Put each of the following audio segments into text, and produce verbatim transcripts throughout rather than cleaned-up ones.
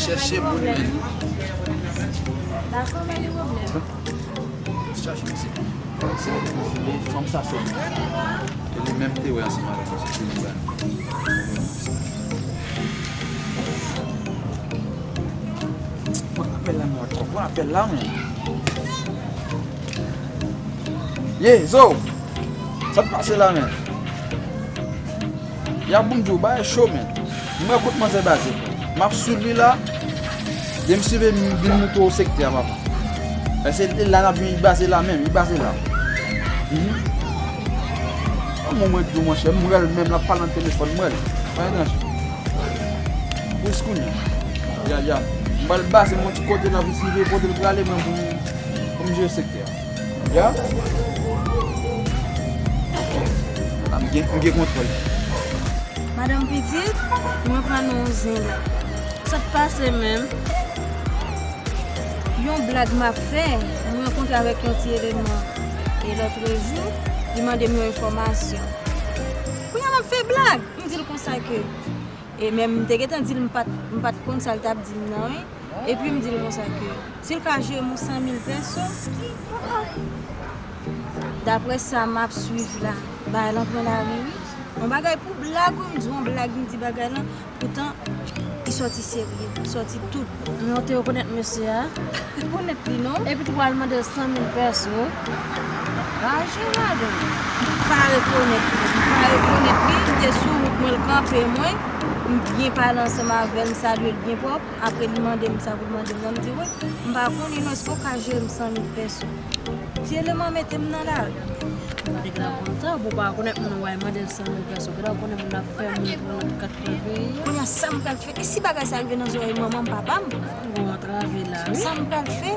Chèche pou l menm. Dakò, pa gen pwoblèm. Chache misye. Se fanm sa sèlman. E li menm te wè ansanm avèk mwen, se li menm. Mwen apèl la, mwen konprann apèl la, men. Ye, Zo! Sa k pase la, men? Ya, bon, m di w, bagay cho, men. M wè kot manzè baze, frè. M ap swiv li la. Depi m swiv li, m vin montre w sektè a, papa. Paske li la, n ap jwenn, li baze la menm, li baze la. Mhm. Kòman mwen di w, monchè, m wè l menm, l ap pale nan telefòn, m wè l. Pa etranje. Plis kounye a. Ya, ya. M pral baze m yon ti kote nan vin swiv kote l prale, mwen, pou m, pou m jere sektè a. Ya? Ok. La, m gen, m gen kontwòl. Madanm pitit, mwen pran nou yon zen la. Sa k pase menm? Yon blag m ap fè, mwen rankontre avèk yon ti eleman. E lòtrejou, li mande m yon enfòmasyon. Kounye a m ap fè blag, m di l konsa ke E menm m te gentan di l m pa t, m pa t konn sa l t ap di m nan, wi. Epi m di l konsa ke si l ka jere m yon san mil pèso, daprè sa m ap swiv la, bagay lan pran lari, wi. Yon bagay pou blag, wi, m di yon blag, m di bagay lan, poutan, li sòti serye, li sòti tout. Men w te rekonèt mesye a? M rekonèt li, non. Epi tou pral mande l san mil pèso. Raje, madanm. M pa rekonèt li. M pa rekonèt li. M te sou wout mwen, l kanpe mwen. M byen pale ansanm avè l, m salye l byen pwòp. Apre li mande m sa pou l mande m nan, m di wi. M pa konnen non, èske w ka jere m san mil pèso? Ti eleman mete m nan lari. Nèg la konn sa, ou pa rekonèt moun, w al mande l san mil pèso. Genlè w konnen moun ap fè moun pou l ap kat pran peyi a. Kounye a sa m pral fè? E si bagay sa rive nan zòrèy manman m, papa m? Ou antrave la, wi. Sa m pral fè?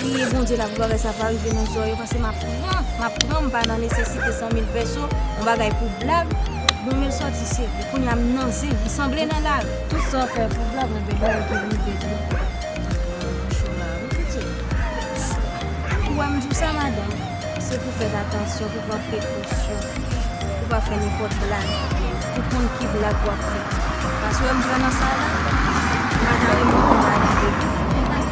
Priye Bondye la pou bagay sa pa rive nan zòrèy yo, paske m ap pran, m ap pran, m pa nan nesesite san mil pèso, yon bagay pou blag. Bon, men l sòti serye. Kounye a m nan zen, m sanble nan lari. Tout sa w fè pou blag, men bèl bagay ki rive tou. Ou wè m di w sa, madanm? Se pou fè atansyon, pou pran prekosyon, pou pa fè nenpòt blag, pou konn ki blag w ap fè. Paske w wè m pran nan sa la, m pa ta renmen w konn bagay de li.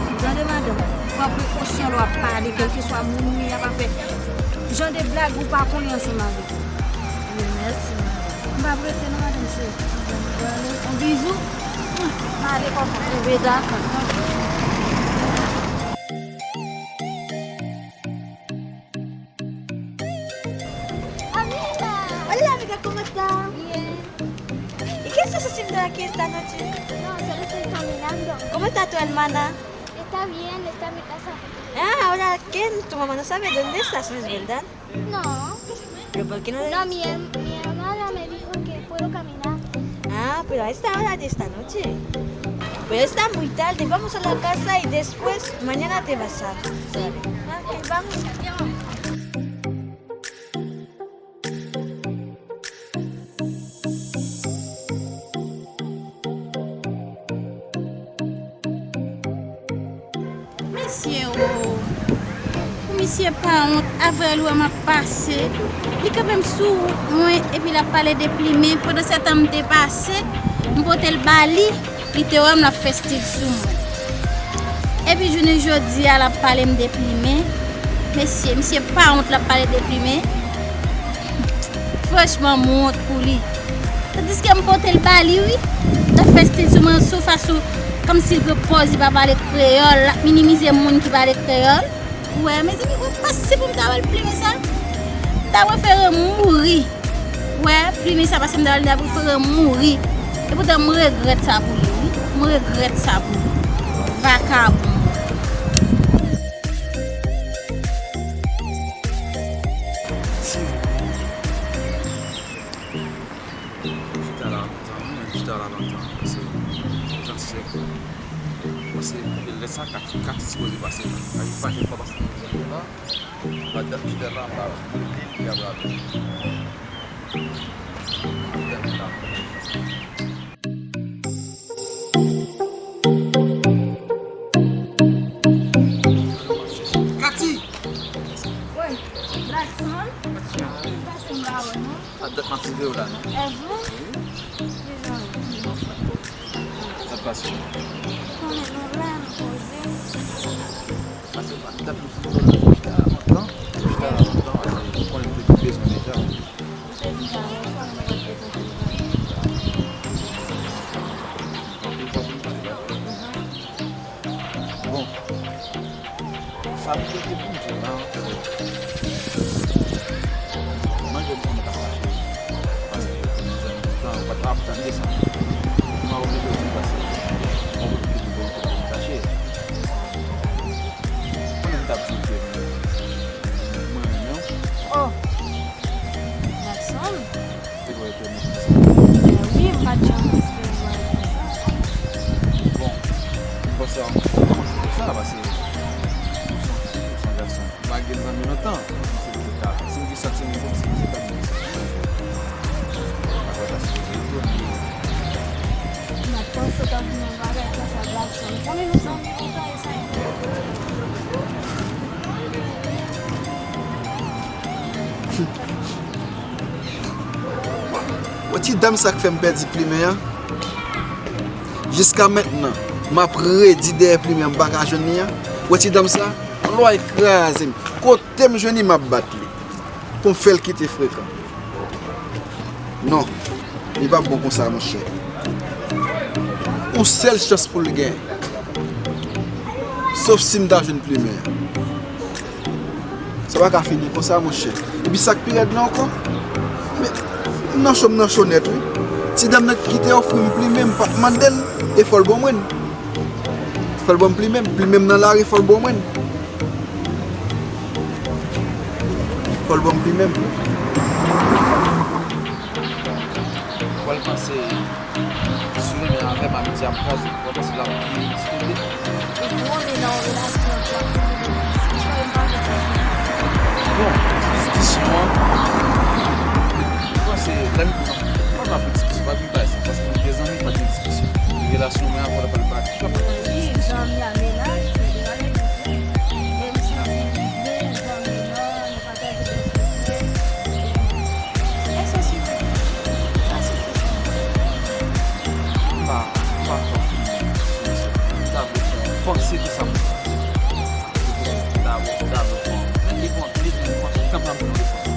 Ou tande, madanm? Pran prekosyon lè w ap pale, kèlkeswa moun ou ye a, pa fè jan de blag ou pa konnen ansanm avèk li. Wi, mèsi, madanm. M p ap rete non, madanm, se yon bizou. M ale konsa. Rive dakò. Hola, amiga, ¿cómo está? Bien. ¿Y qué estás haciendo aquí esta noche? No, solo estoy caminando. ¿Cómo está tu hermana? Está bien, está en mi casa. Ah, ahora que tu mamá no sabe dónde estás, ¿no es verdad? No. ¿Pero por qué no le... No, mi, her- mi hermana me dijo que puedo caminar. Ah, pero a esta hora de esta noche. Pero está muy tarde. Vamos a la casa y después mañana te vas a... Sí. Ok, vamos. Mesye o, pou misye pa wont, avè l wè m ap pase, li kanpe m sou wout mwen epi l ap pale de plimen. Pandan se tan m te pase, m pote l ba li, li te wè m l ap fè stil sou mwen. Epi jounen jodi a l ap pale m de plimen. Mesye, misye pa wont l ap pale de plimen. Franchman, m wont pou li. Tandiske m pote l ba li, wi. L ap fè stil sou mwen, sou fason, kòmsi l pran pòz li pa pale kreyòl, l ap minimize moun ki pale kreyòl. Ou wè, mezanmi, ou wè, pa si pou m ta ba l plimen sa, m ta prefere mouri. Ou wè, plimen sa, paske m ta ba l, m ta prefere mouri. Epoutan, m regrèt sa pou li, wi. M regrèt sa pou li. Vakabon. Chita la lontan, wi, men chita la lontan, paske jan sèk, paske lè sa Kati, Kati sipoze pase, Kati pa gen fwa pase nan zòn la, madanm chita la anba, li, li ap rape. Kati! Woy, Blackson, pase m ba wè non. A dat m ap suive w la non. Evou? Wi. Konnen nou la, nou poze. Pase pa, m t ap di w chita lontan, chita lontan, pase ou konnen m te bezwen deja. Ou te di sa yon fwa, nou pa t bezwen konn sa. Anpil fwa pou m pale la. Bon. Sa m te gen pou m di w la ankò. Manje m konnen k ap fache. Paske pou mezanmi lontan, ou pa t ap tande sa. Mwen oblije di w paske mwen oblije di w verite pou m fache. Konnen m t ap di w ke mwen renmen w. Oh! Jackson? Te dwe te mèt konsa. Wi, m pa t janm espere w al konsa. Bon, m panse w ap kòmanse konsa, paske ou se yon fi, ou se yon gason. M pa gen zanmi lontan. Si m te ka, si m gen santiman pou ou, m sipoze pa gen santiman pou ou. Apre sa, sipoze tou. M ap panse w t ap di yon bagay konsa, Jackson. Konnen nou zanmi lontan, e sa. Wè ti dam sa k fè m pèdi plimen an. Jiska mentnan, m ap redi dèyè plimen an, m pa ka jwenn li an. Wè ti dam sa, lwa l kraze m. Kote m jwenn li, m ap bat li. Pou m fè l kite frekan. Non, li p ap bon konsa, monchè. Yon sèl chans pou l gen. Sof si m ta jwenn plimen an. Sa pa ka fini konsa, monchè. Epi sa k pi rèd la ankò, men, m nan cho, m nan cho nèt, wi. Ti dam nan ki te ofri m plimen, m pa t mande l, e fò l ban mwen l. Fò l ban m plimen m, plimen m nan lari, fò l ban mwen l. Fò l ban m plimen m. Fò l panse. Si w renmen avè m, amitye a ap kraze. Ou wè paske l ap pi eksplote. Ou konnen nan yon relasyon, sa ap toujou gen diskisyon, e m pa vle fè sa. Bon, diskisyon an, m panse, lè m, m pa nan diskisyon, pa gen bagay sa, paske m gen zanmi, pa gen diskisyon. Relasyon mwen avè w la pral bati, pa gen diskisyon. Wi, zanmi a, men la, se de bagay diferan. E m santi m byen, zanmi nan, nou pataje de sekrè. E se sou sa, sa se sou sa. M pa, m pa twò fini sou sa. M ta vle fè yon panse pou sa m ta vle fè. M ta vle, m ta vle fè yon, men li fè yon, li fè yon panse, kanpe anpil refleksyon.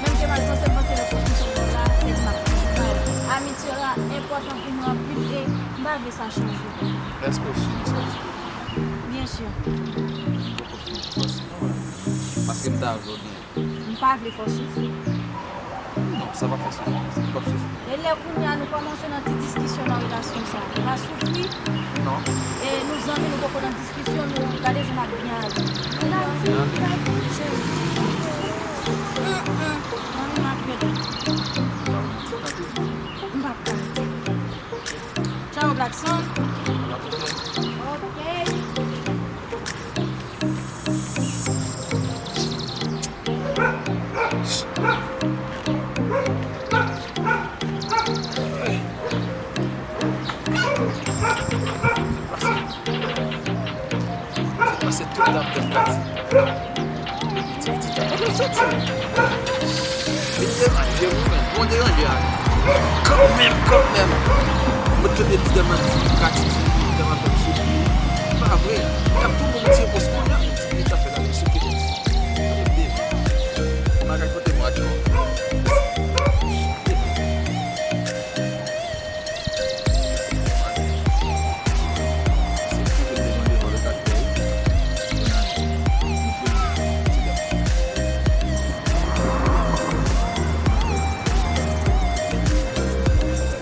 Menm ke m al panse, m panse refleksyon sa w la, se m ap fè. Amitye la enpòtan pou mwen anpil e m pa vle sa chanje. Èske w si nou se disponib? Byen si. M poko fini panse non, paske m ta vle w gen M pa vle fè w soufri. Non, sa p ap fè soufri, m p ap soufri. E lè kounye a nou kòmanse nan ti diskisyon nan relasyon sa, ou pa soufri? Non. E nou zanmi, nou poko nan diskisyon, nou gade jan m ap byen ale. Gade, gade, cheri. Hum, hum. Zanmi m ap rele. M p ap pale. Tchao, Blackson. Ok. Se pase tout tan m t ap pati. Epi ti pitit la, kote l soti? Li deranje wi, men. Bon deranje a. Kanmenm, kanmenm. Mwen tande ti dam nan di, Kati di, ti dam nan fè m soufri. Pa vre. Y ap tou bon ti repons kounye a, men ti pitit la fè la, men sou kite. Mwen pa ka kote mwen atò.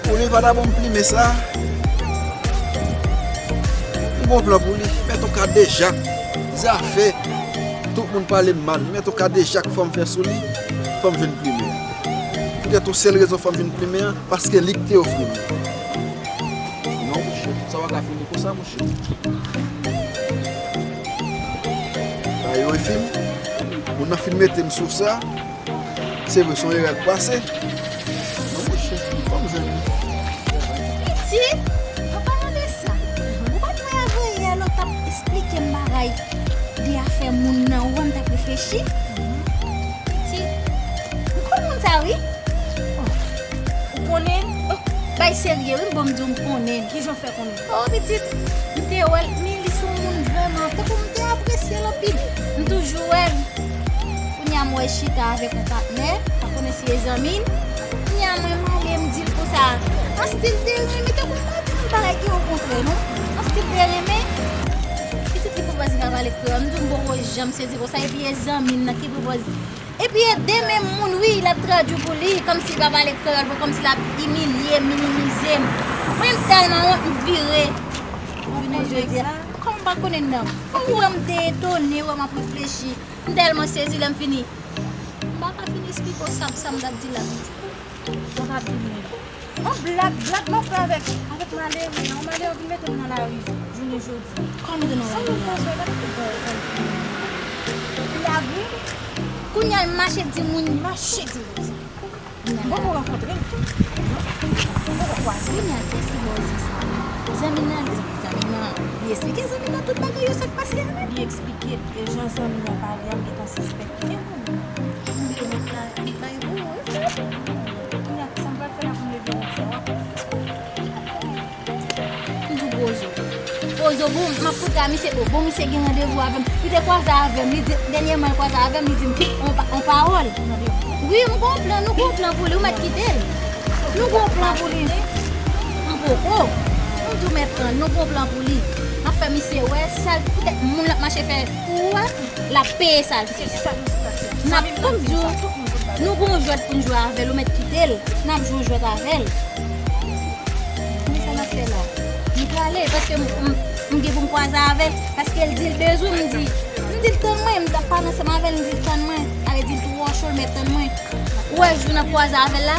Oliva ta ban m plimen sa. M gon plan pou li. Mèt yon kadejak. Zafè. Tout moun pale m mal. Mèt yon kadejak fò m fè sou li. Fò m jwenn plimen. Poutèt yon sèl rezon fò m jwenn plimen an. Paske li k te ofri m li. Non, monchè, sa pa ka fini konsa, monchè. Bagay yo e fini. Moun nan fin mete m sou sa. Se vre, se yon erè k pase. Non, monchè, fò m jwenn li. Pitit, an palan de sa, ou pa t wè avan yè lè w t ap esplike m bagay de afè moun nan, ou wè m t ap reflechi? Pitit, m konn moun sa wi. Oh, ou konnen? Oh, ba Ay serye wi, m bon m di w m konnen. Kijan w fè konnen? Oh pitit, m te wè l, men li se yon moun vrèman, tankou m te apresye l anpil. M toujou wè l. Kounye a m wè l chita avèk yon patnè, pa konnen si e zanmi l. Kounye a mwen m ale m di l konsa. An stil te renmen, tankou m pa di l bagay ki okontrè non. An stil te renmen. Pitit ki pwopòze pa pale kreyòl, m di w m poko janm sezi konsa, epi e zanmi l nan ki pwopòze. Epi e de menm moun wi, l ap tradui pou li, kòmsi li pa pale kreyòl vre, kòmsi l ap imilye, minimize m. Mwen m tèlman wont, m vire. Ou vini jodi a. Kòm m pa konnen non. Ou wè m te etone, wè m ap reflechi. M tèlman sezi lè m fini. M pa ka fin esplike w sa, sa m t ap di la pitit. Sa m t ap di menm. Yon blag, blag m ap fè avèk, avèk malere, yon malere vin mete m nan lari jounen jodi. Kòman mete nou la? Sa nou panse, gade tout bagay. Li lagri. Kounye a l mache di moun. Mache di moun. M poko rankontre l tou. M poko kwaze. Kounye a kiyès ki ba w di sa? Zanmi nan, zanmi nan. Li eksplike zanmi nan tout bagay yo, sa k pase a menm. Li eksplike, e jan zanmi nan pale a, m gentan sispèk. M vle met la, met la pou ou wi frè. Kounye a, sa m pral fè la pou m leve yon ti a, w ap wè. M di w gwo zo. Gwo zo, bon, m ap koute a misye, bon, bon, misye gen randevou avè m. Li te kwaze avè m, li di, dènyèman l kwaze avè m, li di m on pa-, on pawòl. Wi, m gon plan, nou gon plan pou li, ou mèt kite l. Nou gon plan pou li. M poko. M di w mèt tann, nou gon plan pou li. M ap fè misye wè, sa l, poutèt moun l ap mache fè pou ou a, l ap peye sa l fè. Se sa nou sou pase a. N ap, kòm di w, nou gen yon jwèt pou n jwe avè l, ou mèt kite l. N ap jwe yon jwèt avè l. Men sa n ap fè la? M prale, paske m, m, m gen pou m kwaze avè l, paske l di l bezwen m, m di, m di l tann mwen, m t ap pale ansanm avè l, m di l tann mwen. Sa vle di l twò cho, l mèt tann mwen. Ou wè jou n ap kwaze avè l la,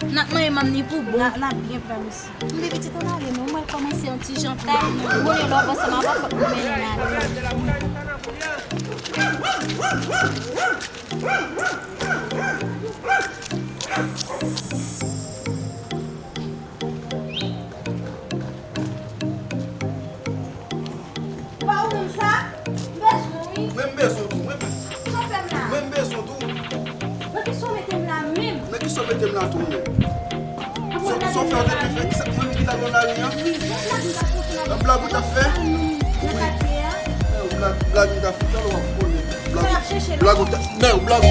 n ap manyen manm ni pou bon. N a, n ap byen pran misye. M di pitit ann ale non, mwen kòmanse yon ti jan ta. M konnen lè w ap ansanm avè w, fòk nou mennen l ale. Pa ou menm sa? M bezwen w wi. Mwen m bezwen w tou, mwen menm. Sa w fè m la? Mwen m bezwen w tou. Nan kisa w mete m la menm? Nan kisa w mete m la tou, mwen? Sa, sa w fè w te byen fè? Kisa, mwen ki t al nan lari an? Wi, yon blag m t ap fè. Yon blag ou t ap fè? Nan katye a. Yon blag, blag ou t ap fè, talè w ap konnen. Blag, blag ou t ap, men yon blag.